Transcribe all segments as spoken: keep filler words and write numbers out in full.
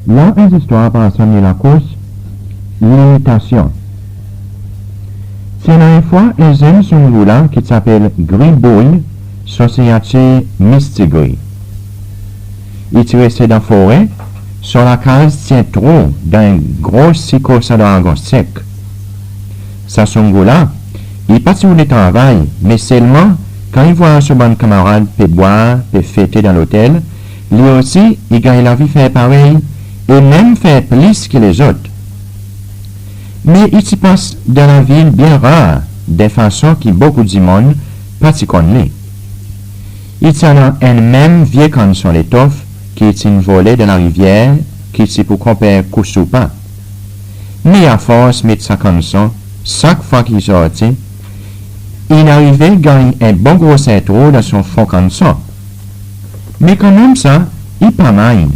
La en zistwar par Sammy Lacoste, Limitasyon. Ti annan en fwa en zenn soungoula ki ti apel Gribouy, son sinyatir Mistigri. I ti reste dan fore, son lakaz ti en trou dan en gro sikos a dragon sek. Sa soungoula, i pa ti oule travay, me selman kan i vwar son bann kanmarad pe bwar, pe fete dan lotel, li osi i ganny lanvi fer parey e menm fer plis ki lezot. Me i ti pas dan lavil byen rar, de fason ki bokou dimoun pa ti konn li. I ti annan en menm vye kanson letof ki i ti'n vole dan larivyer ki ti pour konper Kousoupa. Me afors met sa kanson, sak fwa ki i sorti, i'n arive ganny en bon groser trou dan son fon kanson. Me kanmenm sa, i pa mind.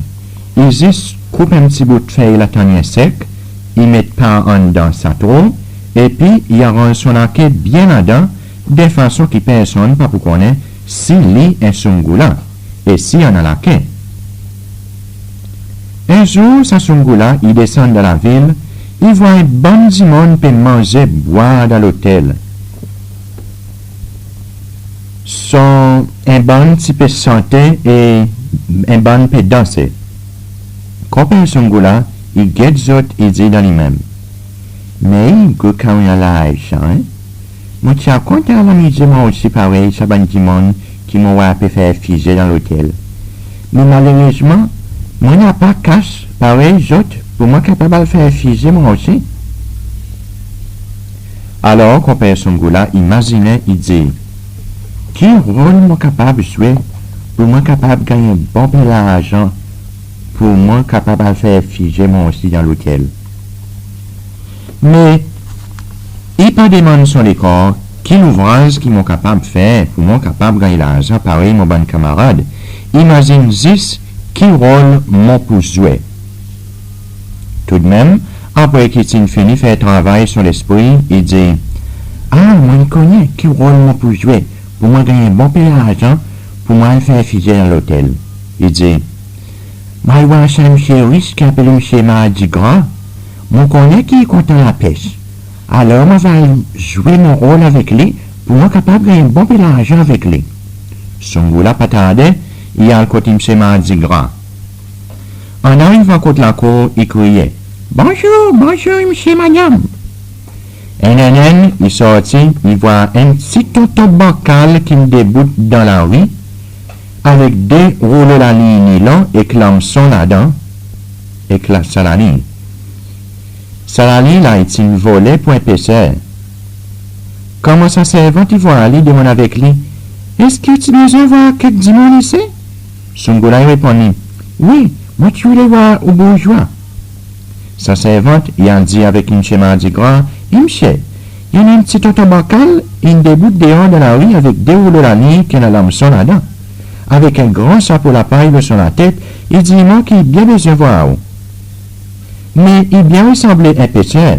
I zis koup en pti bout fey latannyen sek, i met par anndan sa trou, epi i aranz son lake byen ladan, de fason ki personn pa pou konnen si li en soungoula, e si i annan lake. En zour, sa soungoula i desann dan lavil, i vwar en bann dimoun pe manze, bwar dan lotel. Son, en bann ti pe sante e en bann pe danse. Konper soungoula i get zot, i dir dan li menm, "Me i gou karyan larzan, en? Mon ti a kontan al amize mwan osi parey sa bann dimoun ki mon war pe fer fize dan lotel. Me malerezman, mon napa kas parey zot pour mwan kapab al fer fize mwan osi." Alor konper soungoula i mazinen, i dir, "Ki rol mon kapab zwe pour mwan kapab ganny en bon pe larzan pour mwan kapab al fer fize mwan osi dan lotel?" Me i pa demann son lekor, "Ki louvraz ki mon kapab fer pour mwan kapab ganny larzan parey mon bann kanmarad?" I mazin zis ki rol mon pou zwe. Toudmenm, apre ki ti'n fini fer travay son lespri, i dir, "A, mon konnen ki rol mon pou zwe pour mwan ganny en bon pe larzan pour mwan al fer fize dan lotel." I dir, "Mon a war sa msye ris ki apel Msye Mardigra. Mon konnen ki i kontan lapes. Alor mon ava al zwe mon rol avek li pour mwan kapab ganny en bon pe larzan avek li." Soungoula pa tarde, i al kot Msye Mardigra. An arivan kot lakour, i kriye, "Bonzour, bonzour, msye, madanm!" En, en, en, i sorti, i war en pti tonton bankal ki'n debout dan lari, avek de roulo laliny nilon ek lanmson ladan, ek la, sa laliny. Sa laliny la, i ti'n vole pour en peser. Konman sa servant i war li, i demann avek li, "Eski ou ti bezwen war kek dimoun isi?" Soungoula i reponn li, "Wi, mon ti oule war ou bourzwa." Sa servant i al dir avek Msye Mardigra, "E msye, i annan en pti tonton bankal, in debout deor dan lari avek de roulo laliny ki annan lanmson ladan, avek en gran sapo lapay lo son latet, i dir mwan ki i byen bezwen war ou. Me i byen resanble en peser."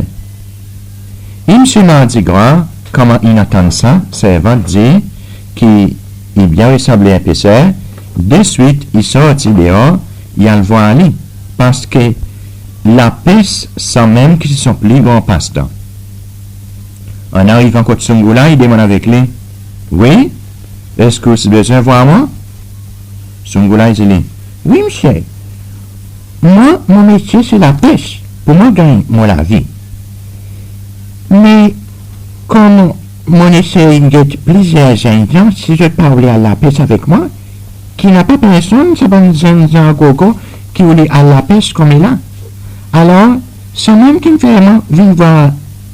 E Msye Mardigra, konman in antann sa servant dir ki i byen resanble en peser, deswit i sorti deor, i al war li, parski lapes sanmenm ki ti son pli gran pastan. An arivan kot Soungoula, i demann avek li, "Wi, eski ou ti bezwen war mwan?" Soungoula i dir li, "Wi, msye. Mwan, mon metye se lapes pour mwan ganny mon lavi. Me konman mon'n esey get plizyer zenn, si zot pa oule al lapes avek mwan, ki napa personn sa bann zenn zangogo ki oule al lapes konmela. Alor, sanmenm ki'n fer mwan vin vwar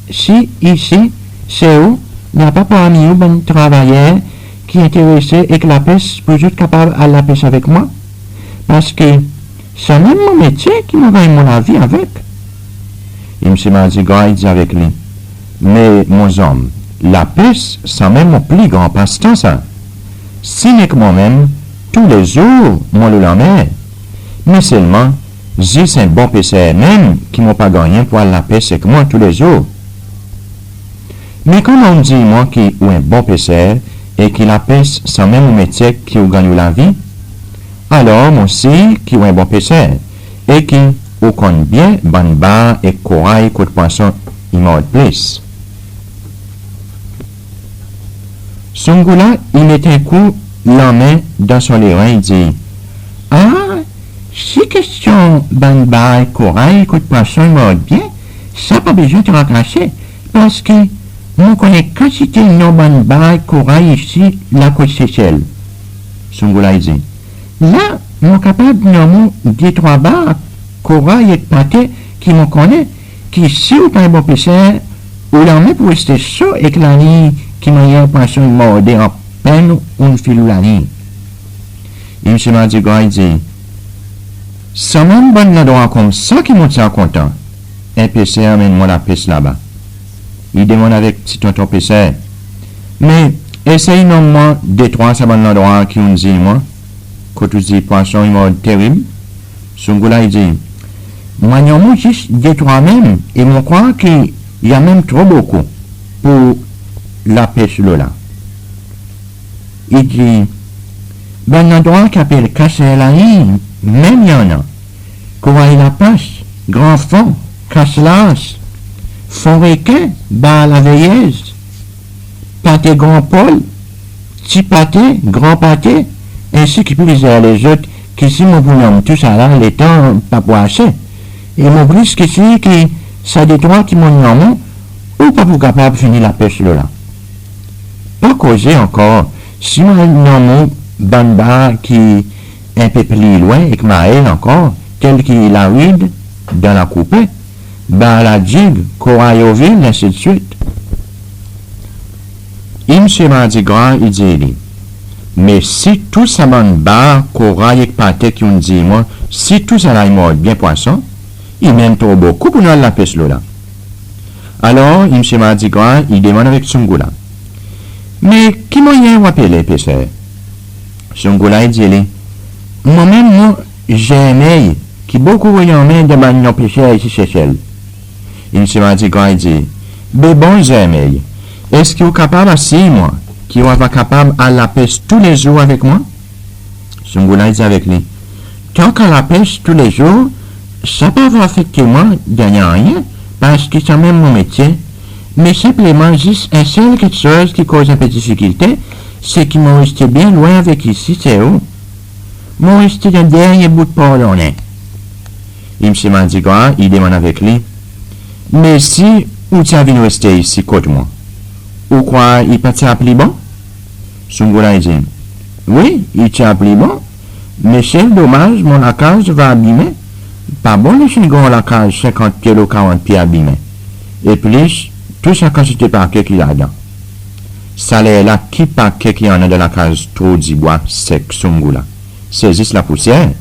si isi, se ou, napa parmi ou bann travayer ki enterese ek lapes pour zot kapab al lapes avek mwan. Parski sanmenm mon metye ki mon ganny mon lavi avek. E Msye Mardigra i dir avek li, me mon zonm, lapes sanmenm mon pli gran pastan sa. Si nek mwan menm, toulezour mon lo lanmer. Me selman, zis en bon peser menm ki mon pa gannyen pour al lapes ek mwan toulezour. Me konman ou'n dir mwan ki ou en bon peser e ki lapes sanmenm ou metye ki ou ganny ou lavi, alor mon sir ki ou en bon peser e ki ou konn byen bann bar ek koray kot pwason i mord plis. Soungoula i met en kou lanmen dan son leren, i dir, a, si kestyon bann bar ek koray kot pwason i mord byen, sa pa bezwen trakase, parski mon konn en kantite non bann bar ek koray isi la kot Sesel. Soungoula i dir, la mon kapab nonm ou de trwa bar, koray ek pate ki mon konnen, ki si ou pa en bon peser, ou lanmen pou reste so ek laliny ki mannyer pwason i morde anpenn ou'n fil ou laliny. E Msye Mardigra i dir, sanmenm bann landrwa koumsa ki mon ti a kontan en peser anmenn mwan lapes laba. I demann avek ti tonton peser, me esey nonm mwan de trwa sa bann landrwa ki ou'n dir mwan, kot ou dir pwason i mord terib. Soungoula i dir, mon a nonm ou zis de trwa menm, e mon krwar ki i a menm tro bokou pour lapes lo la. I dir, bann landrwa ki apel Kaser Laliny, menm i annan. Koray Lapas, Gran Fon, Kas Lars, Fon Rekin, Bar Laveyez, Pate Gran Pol, Ti Pate, Gran Pate, ensi ki plizyer lezot ki si mon pou nonm tousala, letan pa pou ase. E mon plis ki sir ki sa de trwa ki mon'n nonm ou, ou pa pou kapab fini lapes lo la. Pa koze ankor, si mon nonm ou bann bar ki en pe pli lwen ek Mael ankor, tel ki Larid, Dan Lakoupe, Bar Ladig, Koray Ovil, ensidswit. E Msye Mardigra i dir li, me si tou sa bann bar, koray ek pate ki ou'n dir mwan, si tousala i mord byen pwason, i menm tro bokou pour nou al lapes lo la. Alor, e Msye Mardigra i demann avek Soungoula, me ki mannyer ou apele peser? Soungoula i dir li, mwan menm mon Zermey, ki bokou renonmen dan bann non peser isi Sesel. E Msye Mardigra i dir, be bon Zermey, eski ou kapab asir mwan ki ou ava kapab al lapes toulezour avek mwan? Soungoula i dir avek li, tanka lapes toulezour, sa pa ava afekte mwan dan nanryen, parski sanmenm mon metye, me senpleman zis en sel keksoz ki koz en pe difikilte, se ki mon reste byen lwen avek isi, se ou. Mon reste dan dernyen bout Port Launay. E Msye Mardigra i demann avek li, me si ou ti a vin reste isi kot mwan, ou krwar i pa ti a pli bon? Soungoula i dir, wi, i ti a pli bon, me sel domaz mon lakaz va abimen. Pa bon les en gran lakaz senkant pye lo karant pye abimen. E plis, tou sa kantite pake ki ladan. Sa ler la ki pake ki annan dan lakaz Tro Dibwa sek Soungoula, se zis lapousyer.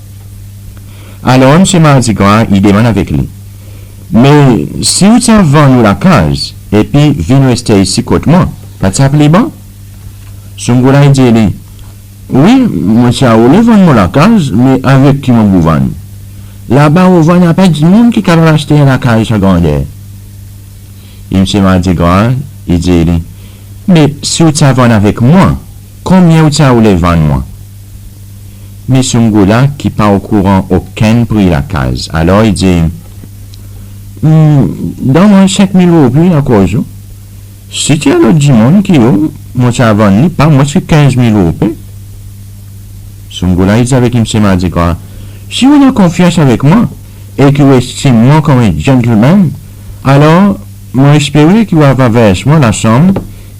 Alor Msye Mardigra i demann avek li, me si ou ti a vann ou lakaz epi vin reste isi kot mwan, pa ti a pli bon? Soungoula i dir li, wi, mon ti a oule vann mon lakaz, me avek ki mon pou vann? Laba Ovwa napa dimoun ki kapab aste en lakaz sa grander. E Msye Mardigra i dir li, me si ou ti a vann avek mwan, konbyen ou ti a oule vann mwan? Me Soungoula ki pa okouran okenn pri lakaz, alor i dir, hmm, donn mwan senk mil roupi akoz ou. Si ti a lot dimoun ki ou, mon ti a vann li pa mwens ki kenz mil roupi. Soungoula i dir avek Msye Mardigra, Si ou annan konfyans avek mwan e ki ou estim mwan konman en gentleman, alor mon espere ki ou ava vers mwan lasanm,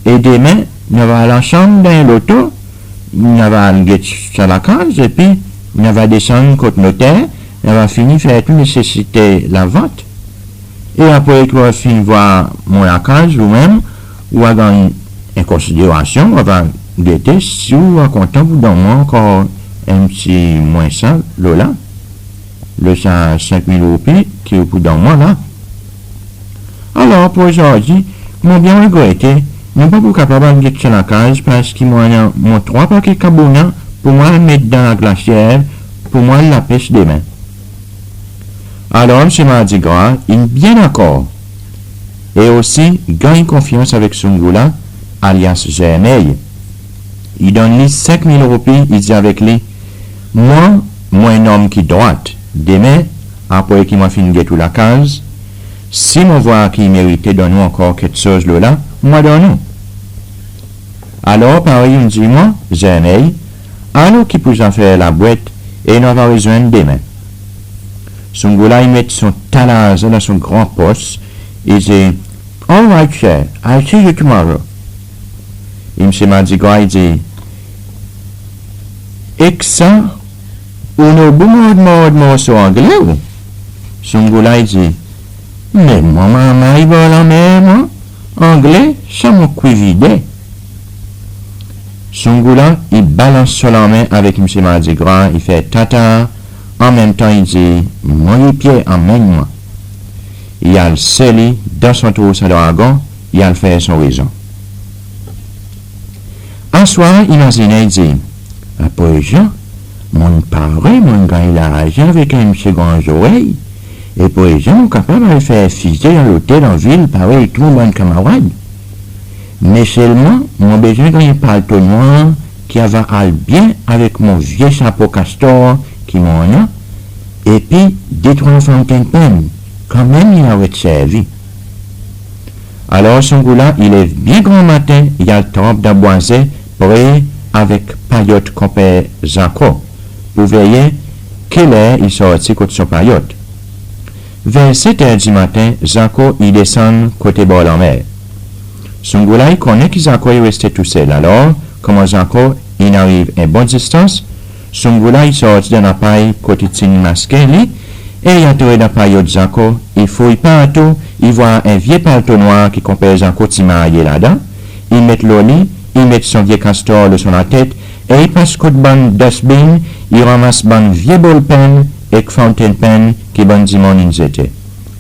e demen nou ava al ansanm dan en loto, nou ava al get sa lakaz, epi nou ava desann kot noter, nou ava fini fer tou nesesite lavant. E apre ki ou a fini vwar mon lakaz, ou menm ou a ganny en konsiderasyon, ou ava gete si ou a kontan pour donn mwan ankor en pti mwen sa lo la, lo sa senk mil roupi ki ou pou donn mwan la. Alor pour ozordi, mon byen regrete, nou pa pou kapab al get sa lakaz, parski mon annan mon trwa paket kabona pour mwan al met dan laglasyer pour mwan al lapes demen. Alor Msye Mardigra in byen dakor, e osi ganny konfyans avek Soungoula, alyas Zermey. I donn li senk mil roupi, i dir avek li, mwan, mon en nonm ki drwat, demen, apre ki mon fini get ou lakaz, si mon vwar ki i merite donn ou ankor keksoz lo la, mon a donn ou. Alor parey in dir mwan, Zermey, al okip ou zafer labwet e nou ava rezwenn demen. Soungoula i met son ta larzan dan son gran pos, i dir, all right sir, I'll see you tomorrow. E Msye Mardigra i dir, ek sa, ou nobou mord mord morso Angle ou? Soungoula i dir, me mwan marmay bor lanmer mwan, Angle sa mon kwi vide. Soungoula i balans son lanmen avek Msye Mardigra, i fer tata, anmenmtan i dir, mon lipye anmenn mwan. I al seli dan son trou sa dragon, i al fer son rezon. Aswar i mazinen i dir, aprezan, mon'n pare, mon'n ganny larzan avek en Msye Gran Zorey, e prezan mon kapab al fer fizye dan lotel anvil parey tou mon bann kanmarad. Me selman mon bezwen ganny en palto nwanr ki ava al byen avek mon vye sapo kastor ki mon annan, epi de trwa fountain pen, kanmenm i a ret servi. Alor Soungoula i lev byen granmaten, i al tranp dan bwaze pre avek payot Konper Zako, pour veye ki ler i sorti kot son payot. Ver set er dimaten, Zako i desann kote bor lanmer. Soungoula i konnen ki Zako i reste tousel, alor konman Zako in ariv en bon distans, Soungoula i sorti dan lapay kot i ti'n maske li, e i antre dan payot Zako, i fouy partou, i vwar en vye palto nwanr ki Konper Zako ti marye ladan, i met lo li, i met son vye kastor lo son latet, e i pas kot bann dustbin, i ranmas bann vye ballpen ek fountain pen ki bann dimoun in zete.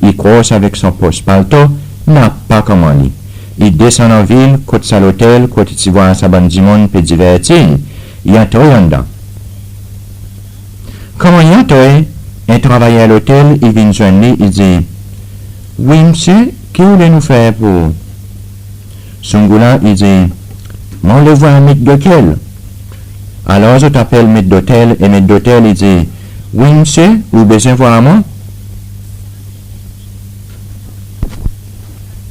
I kros avek son pos palto, napa konman li. I desann anvil kot sa lotel kot i ti vwar sa bann dimoun pe divertir, i antre anndan. Konman i antre, en travayer lotel i vin zwenn li, i dir, wi msye, ki ou le nou fer pour ou? Soungoula i dir, mon le vwar met dotel. Alor zot apel met dotel e met dotel i dir, wi msye, ou bezwen vwar mwan?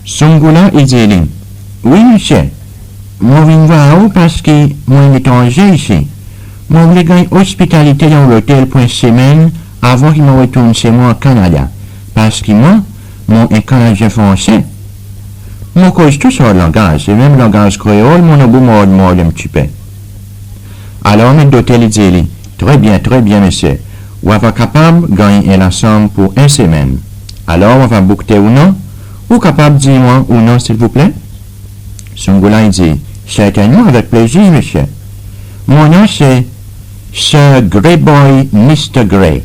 Soungoula i dir li, wi msye, mon vin vwar ou parski mon en etranze isi. Mon oule ganny ospitalite dan ou lotel pour en semenn avan ki mon retourn se mwan Kanada, parski mwan, mon en Kanadyen Franse. Mon koz tou sort langaz, e menm langaz kreol mon nobou mord mord en pti pe. Alor met dotel i dir li, tre byen, tre byen mesye, ou ava kapab ganny en lasanm pour en semenn. Alor mon ava boukte ou non, ou kapab dir mwan ou non silvouple? Soungoula i dir, sertennman, avek plezir mesye. Mon non se Sir Greyboy Mister Grey.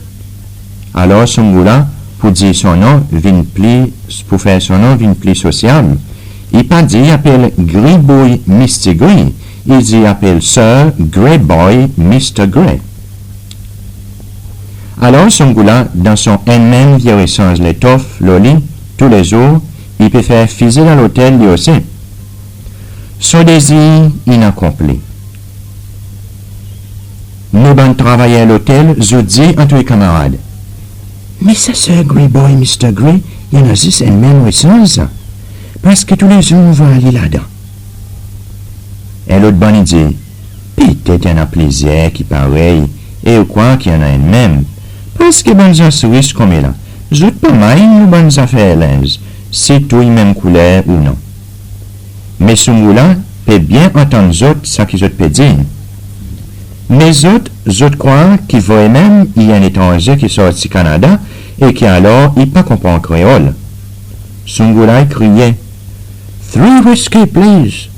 Alor Soungoula, pour dir son non vin pli, pour fer son non vin pli sosyab, i pa dir i apel Gribouy Mistigri, i dir i apel Sir Greyboy Mister Grey. Alor Soungoula, dan son enn menm vye resanz letof lo li, toulezour i pe fer fizye dan lotel li osi. Son dezir in akonpli. Nou bann travayer lotel zot dir antre kanmarad, me sa Sir Greyboy Mister Grey i annan zis enn menm resanz, parski toulezour nou vwar li ladan. En lot bann i dir, petet i annan plizyer ki parey, e ou krwar ki i annan enn menm. Parski bann zans ris konmela, zot pa mind nou bann zafer lenz, si tou i menm kouler ou non. Me Soungoula pe byen antann zot sa ki zot pe dir. Me zot, zot krwar ki vremenm i en etranze ki sorti Kanada e ki alor i pa konpran Kreol. Soungoula i kriye, "Three whisky, please!"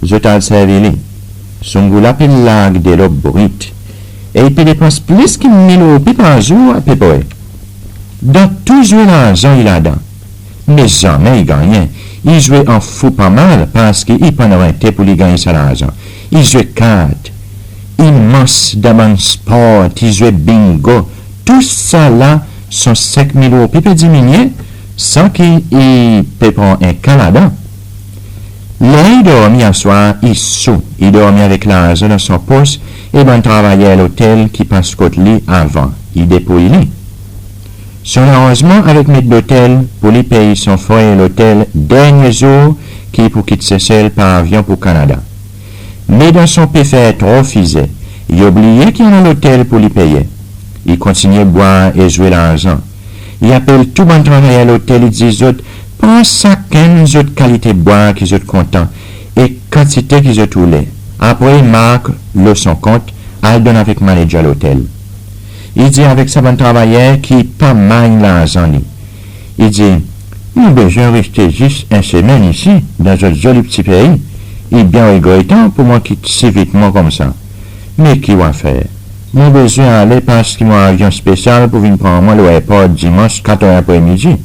Zot al servi li. Soungoula pe larg delo brit e i pe depans plis ki mil roupi par zour apepre. Dan tou zwe larzan i ladan. Me zanmen i gannyen. I zwe an fou pa mal parski i pa'n rente pour li ganny sa larzan. I zwe kart, i mans dan bann sport, i zwe bingo. Tousala son senk mil roupi pe diminyen san ki i pe pran en ka ladan. Ler i dormi aswar, i sou. I dormi avek larzan dan son pos e bann travayer lotel ki pas kot li avan, i depouy li. Son laranzman avek met lotel pour li pey son frer lotel dernyen zour ki i pou kit Sesel par avyon pour Kanada. Me dan son pe fer tro fize, i oubliye ki annan lotel pour li peye. I kontinyen bwar e zwe larzan. I apel tou bann travayer lotel, i dir zot, "Pran sakenn zot kalite bwar ki zot kontan e kantite ki zot oule." Apre i mark lo son kont, al donn avek manager lotel. I dir avek sa bann travayer ki pa mind larzan li. I dir, "Mon bezwen reste zis en semenn isi dan zot zoli pti pei. I byen regretan pour mwan kit si vitman koumsa. Me ki ou a fer? Mon bezwen ale parski mon avyon spesyal pou vin pran mwan lo erport Dimans kat er apremidi.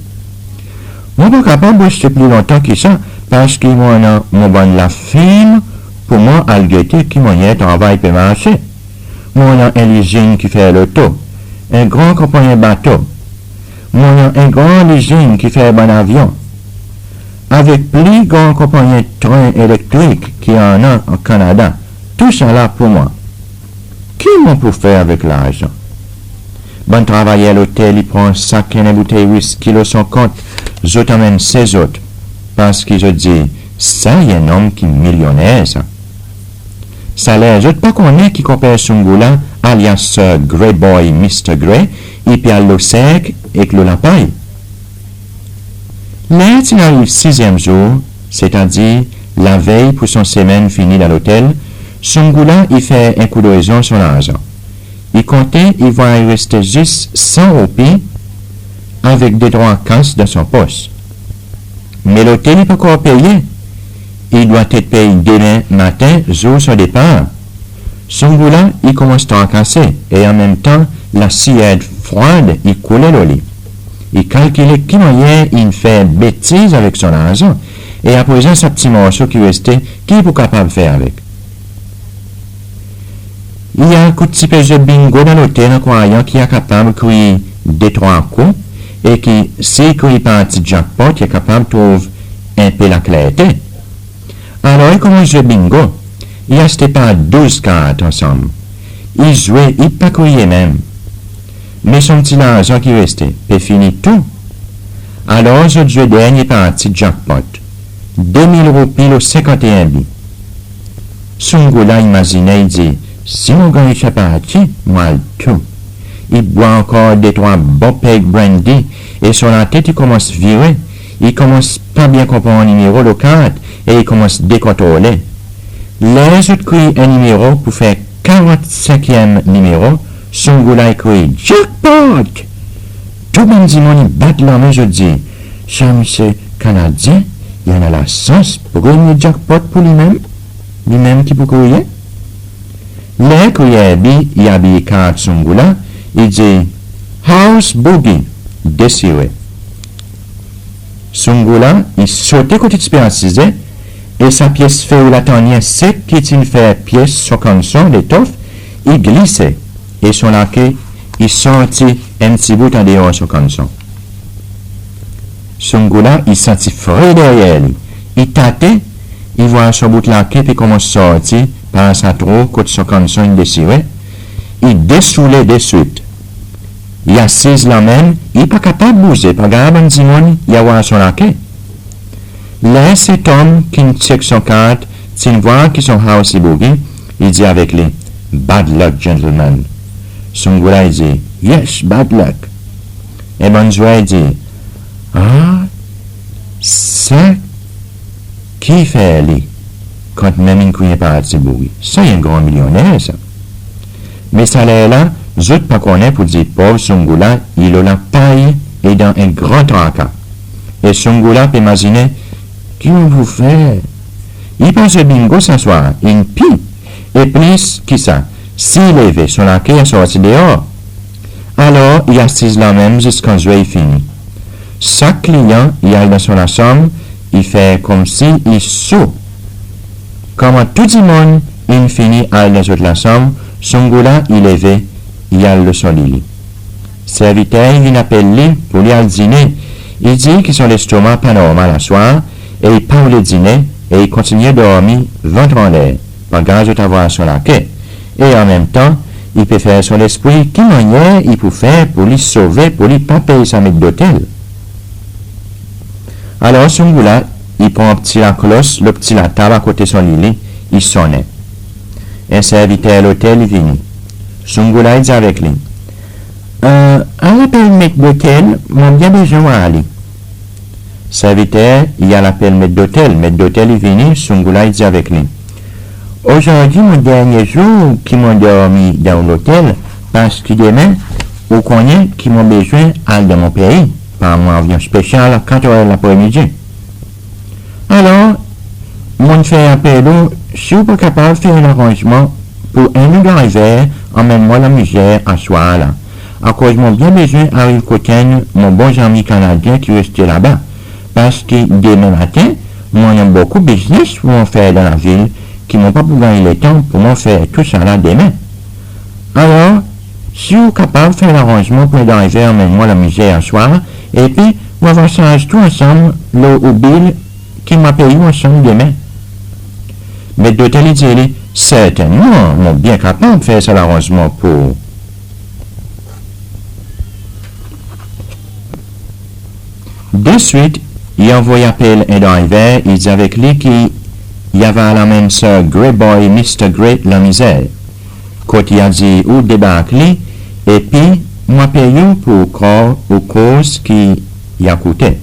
Mon pa kapab reste pli lontan ki sa parski mon annan mon bann lafirm pour mwan al gete ki mannyer travay pe marse. Mon annan en lizin ki fer loto, en gran konpannyen bato. Mon annan en gran lizin ki fer bann avyon, avek pli gran konpannyen tren elektrik ki annan an Kanada. Tousala pour mwan. Ki mon pou fer avek larzan?" Bann travayer lotel i pran sakenn en boutey wiski lo son kont, zot anmenn se zot, parski zot dir, "Sa i en nonm ki milyoner sa." Sa ler zot pa konnen ki konper Soungoula, alyas Sir Grey Boy, Mister Grey, i pe al lo serk ek lo lapay. Ler ti'n ariv sizyenm zour, setadir lavey pour son semenn fini dan lotel, Soungoula i fer en kou d'rezon son larzan. I konte i war i reste zis san roupi avek de trwa kas dan son pos. Me lotel i pa ankor peye. I dwatet pey demen maten, zour son depar. Soungoula i konmans trakase e anmenmtan lasied frwad i koule lo li. I kalkile ki mannyer in fer betiz avek son larzan e aprezan sa pti morso ki reste, ki i pou kapab fer avek. I al kout ti pe zwe bingo dan lotel an krwayan ki i a kapab kriy de trwa kou e ki si i kriy parti jackpot i a kapab trouv en pe laklerte. Alor i konmans zwe bingo. I aste par douz kart ansanm. I zwe, i pa kriye menm. Me son pti larzan ki reste pe fini tou. Alor zot zwe dernyen parti jackpot, de mil roupi lo senkannteen bi. Soungoula i mazinen, i dir, "Si mon ganny sa parti, mon al tou." I bwar ankor de trwa bon peg brandy e son latet i konmans vire. I konmans pa byen konpran nimero lo kart e i konmans dekontrole. Ler zot kriy en nimero pour fer karant senkyenm nimero, Soungoula i kriy, "Jackpot!" Tou bann dimoun i bat lanmen, zot dir, "Sa msye Kanadyen i annan lasans, premye jackpot pour li menm, li menm ki pou kriye." Ler kriyer bi i abiy kart Soungoula, i dir, "House boogie, desire." Soungoula i sote kot i ti pe asize e sa pyes fey latannyen sek ki ti'n fer pyes son kanson letof i glise e son lake i sorti en pti bout an deor son kanson. Soungoula i santi fre deryer li. I tate, i war son bout lake pe konmans sorti par sa trou kot son kanson in desire. I desoule deswit. I asiz la menm, i pa kapab bouze, pa gard bann dimoun i a war son lake. Ler setonm ki'n tyek son kart ti'n war ki son house i boogie, i dir avek li, "Bad luck, gentleman." Soungoula i dir, "Yes, bad luck." En bann zwer i dir, "A, sa ki fer li kantmenm in kouy en parti bouri? Sa i en gran milyonner sa." Me sa ler la, zot pa konnen pour dir pov Soungoula i lo lapay e dan en gran traka. E Soungoula pe mazinen, "Ki mon pou fer? I pa zwe bingo sa swar, in pi. E plis ki sa, si i leve, son lake a sorti deor. Alor i asiz la menm ziska zwe i fini." Sak kliyan i al dan son lasanm, i fer konmsi i sou. Konman tou dimoun in fini al dan zot lasanm, Soungoula i leve, i al lo son lili. Serviter i vin apel li pour li al dine. I dir ki son lestoma pa normal aswar e i pa oule dine, e i kontinyen dormi vant anler, pangar zot a vwar son lake. E anmenmtan, i pe fer son lespri ki mannyer i pou fer pour li sove, pour li pa pey sa met dotel. Alor Soungoula i pran pti laklos lo pti latab akote son lili, i sonnen. En serviter lotel i vini. Soungoula i dir avek li, "E, al apel met dotel, mon byen bezwen war li." Serviter i al apel met dotel. Met dotel i vini, Soungoula i dir avek li, "Ozordi mon dernyen zour ki mon dormi dan ou lotel, parski demen ou konnen ki mon bezwen al dan mon pei par mon avyon spesyal a katrer lapremidi. Alor mon fer apel ou si ou pa kapab fer en laranzman pour enn ou drayver anmenn mwan Lamizer aswar la, akoz mon byen bezwen ariv kot enn mon bon zanmi Kanadyen ki reste laba, parski demen maten mon annan bokou biznes pour mon fer dan lavil ki mon pa pou ganny letan pour mon fer tousala demen. Alor si ou kapab fer laranzman pour en drayver anmenn mwan Lamizer aswar, epi mon ava sarz tou ansanm lo ou bil ki mon a pey ou ansanm demen." Met dotel i dir li, "Sertennman, mon byen kapab fer sa laranzman pour ou." Deswit i anvoy apel en drayver, i dir avek li ki i ava al anmenn Sir Greyboy, Mister Grey Lamizer, kot i a dir ou debark li, epi mon a pey ou pour ou koz ki i a koute.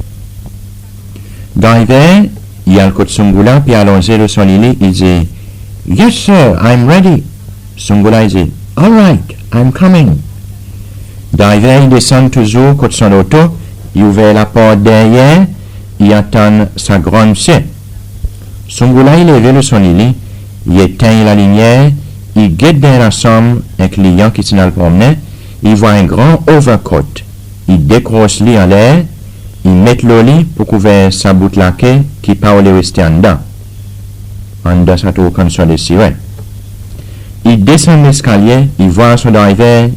Drayver i al kot Soungoula pe alonze lo son lili, i dir, "Yes sir, I'm ready." Soungoula i dir, "All right, I'm coming." Drayver i desann touzour kot son loto, i ouver laport deryer, i atann sa gran msye. Soungoula i leve lo son lili, i etenn lalimyer, i get dan lasanm en kliyan ki ti'n al promnen, i vwar en gran overcoat, i dekros li anler, i met lo li pour kouver sa bout lake ki pa oule reste anndan, anndan sa trou kanson desiren. I desann leskalye, i vwar son drayver,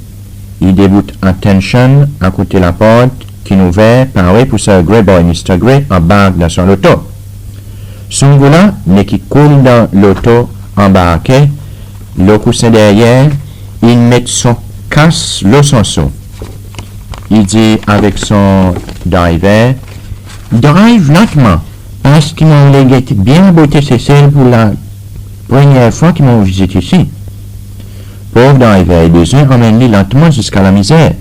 i debout attention akote laport ki'n ouver, pare pour Sir Greyboy, Mister Grey anbark dan son loto. Soungoula, me ki koul dan loto anbarke, lo kousen deryer, in met son kas lo son so. I dir avek son drayver, "Drayv lantman, parski mon oule get byen bote Sesel pour lapremyer fwa ki mon vizit isi." Pov drayver i bezwen anmenn li lantman ziska Lamizer.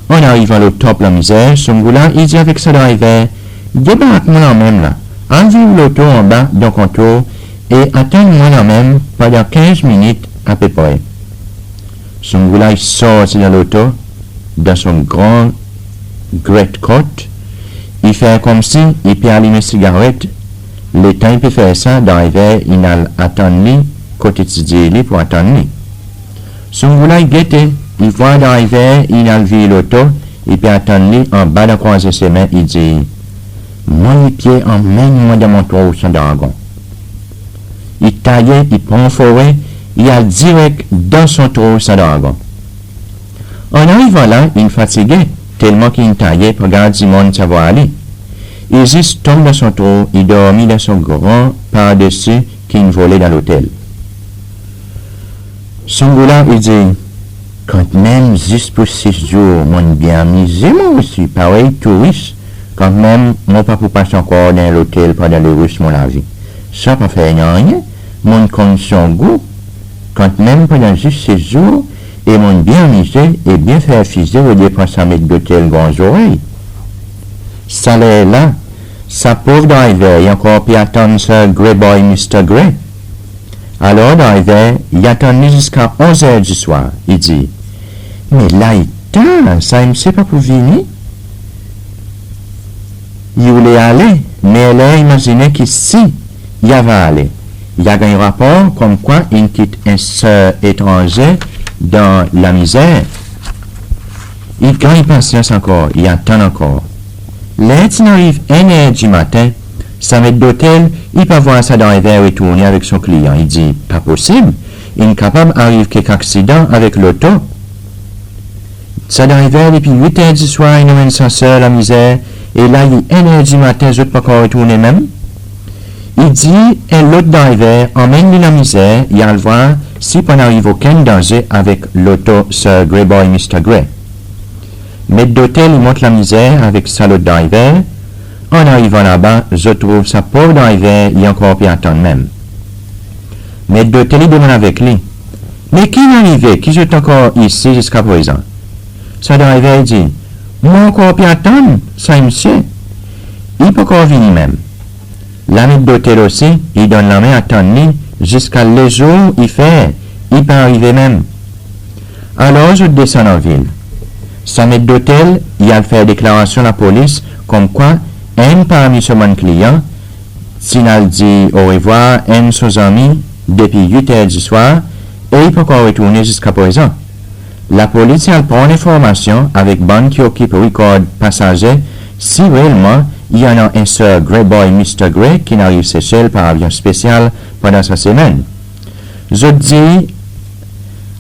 An arivan lo top Lamizer, Soungoula i dir avek sa drayver, "Debark mwan lanmenm la, al vir ou loto anba dan kontor e atann mwan lanmenm pandan kenz minit apepre." Soungoula i sorti dan loto dan son gran great coat, i fer konmsi i pe alim en sigaret. Letan i pe fer sa, drayver in al atann li kot i ti dir li pour atann li. Soungoula i gete, i vwar drayver in al vir loto, i pe atann li anba dan krwaze semen, i dir, "Mon lipye anmenn mwan dan mon trou san dragon." I taye, i pran fore, i al direk dan son trou san dragon. An arivan la, in fatige, telman ki in taye, pangar dimoun ti a vwar li. I zis tonm dan son trou, i dormi dan son gran pardesi ki'n vole dan lotel. Soungoula i dir, "Kantmenm zis pour sis zour, mon'n byen amize mwan osi, parey touris. Kantmenm mon pa pou pas ankor dan lotel pandan leres mon lavi. Sa pa fer nanryen, mon'n konn son gou. Kantmenm pandan zis sis zour, e mon'n byen anmize e byen fer fize olye pran sa met dotel gran zorey. Sa ler la, sa pov drayver i ankor pe atann Sir Grey Boy, Mister Grey. Alor drayver i atann li ziska onz er diswar, i dir, "Me la i tar, sa msye pa pou vini?" I oule ale, me ler i mazinen ki si i ava ale, i a ganny rapor konmkwa in kit en ser etranze dan lamizer. I ganny pasyans ankor, i atann ankor. Ler ti'n ariv en er dimaten, sa met dotel i pa vwar sa drayver retournen avek son kliyan. I dir, "Pa posib, in kapab ariv kek aksidan avek loto." Sa drayver depi wit er diswar in anmenn sa ser lamizer, e la i en er dimaten zot pa ankor retournen menm. I dir en lot drayver anmenn li lamizer, i al vwar si pa'n ariv okenn danze avek loto Sir Grey Boy, Mister Grey. Met dotel i mont lamizer avek sa lot drayver. An arivan laba, zot trouv sa pov drayver i ankor pe atann menm. Met dotel i demann avek li, "Me ki'n arive ki zot ankor isi ziska prezan?" Sa drayver i dir, "Mon ankor pe atann sa msye, i pa ankor vini menm." La met dotel osi i donn lanmen atann li ziska lezour i fer, i pa arive menm. Alor zot desann anvil. Sa met dotel i al fer deklarasyon lapolis konmkwa enn parmi son bann kliyan ti'n al dir orevwar enn son zanmi depi wit er diswar e i pa ankor retournen ziska prezan. Lapolis i al pran lenformasyon avek bann ki okip rikord pasaze si reelman i annan en Sir Grey Boy, Mister Grey ki'n ariv Sesel par avyon spesyal pandan sa semenn. Zot dir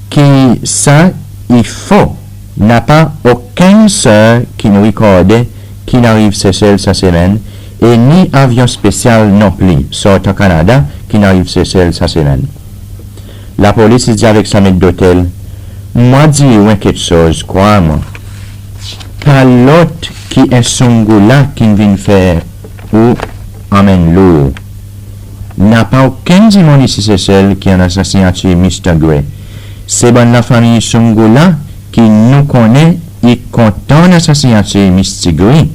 ki sa i fo. Napa okenn ser ki'n rikorde ki'n ariv Sesel sa semenn, e ni avyon spesyal non pli sortan Kanada ki'n ariv Sesel sa semenn. Lapolis i dir avek sa met dotel, "Mon a dir ou en keksoz, krwar mwan, pa lot ki en Soungoula ki'n vin fer ou anmenn lour. Napa okenn dimoun isi Sesel ki annan sa sinyatir Mister Grey. Se bann lafanmir Soungoula ki nou konnen i kontan annan sa sinyatir Mister Grey,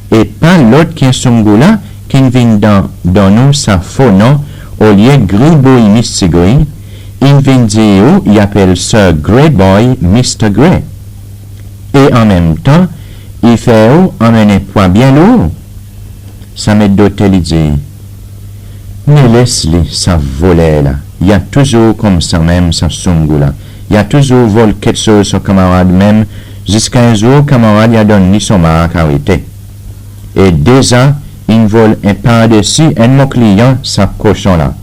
e pa lot ki en Soungoula ki'n vin donn, donn nou sa fo non, olye Gribouy Mister Grey, in vin dir ou i apel Sir Grey Boy Mister Grey. E anmenmtan, i fer ou anmenn en pwa byen lour." Sa met dotel i dir, "Me les li, sa voler la, i a touzour koumsa menm sa Soungoula. I a touzour vol keksoz son kanmarad menm, ziska en zour kanmarad i a donn li son mark arete. E deza in vol en par desi enn mon kliyan, sa koson la.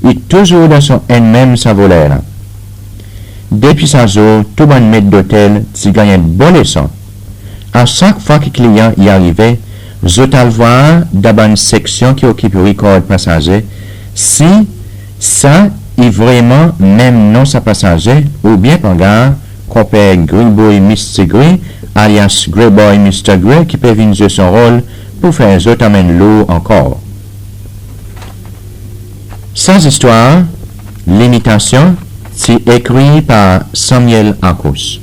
I touzour dan son enn menm sa voler la." Depi sa zour, tou bann met dotel ti ganny en bon leson. A sak fwa ki kliyan i arive, zot al vwar dan bann seksyon ki okip rikord pasaze, si sa i vreman menm non sa pasaze, oubyen pangar konper Gribouy Mister Grey, alyas Grey Boy Mister Grey ki pe vin zwe son rol pour fer zot anmenn lour ankor. Sa zistwar, Limitasyon, ti ekrir par Samuel Akous.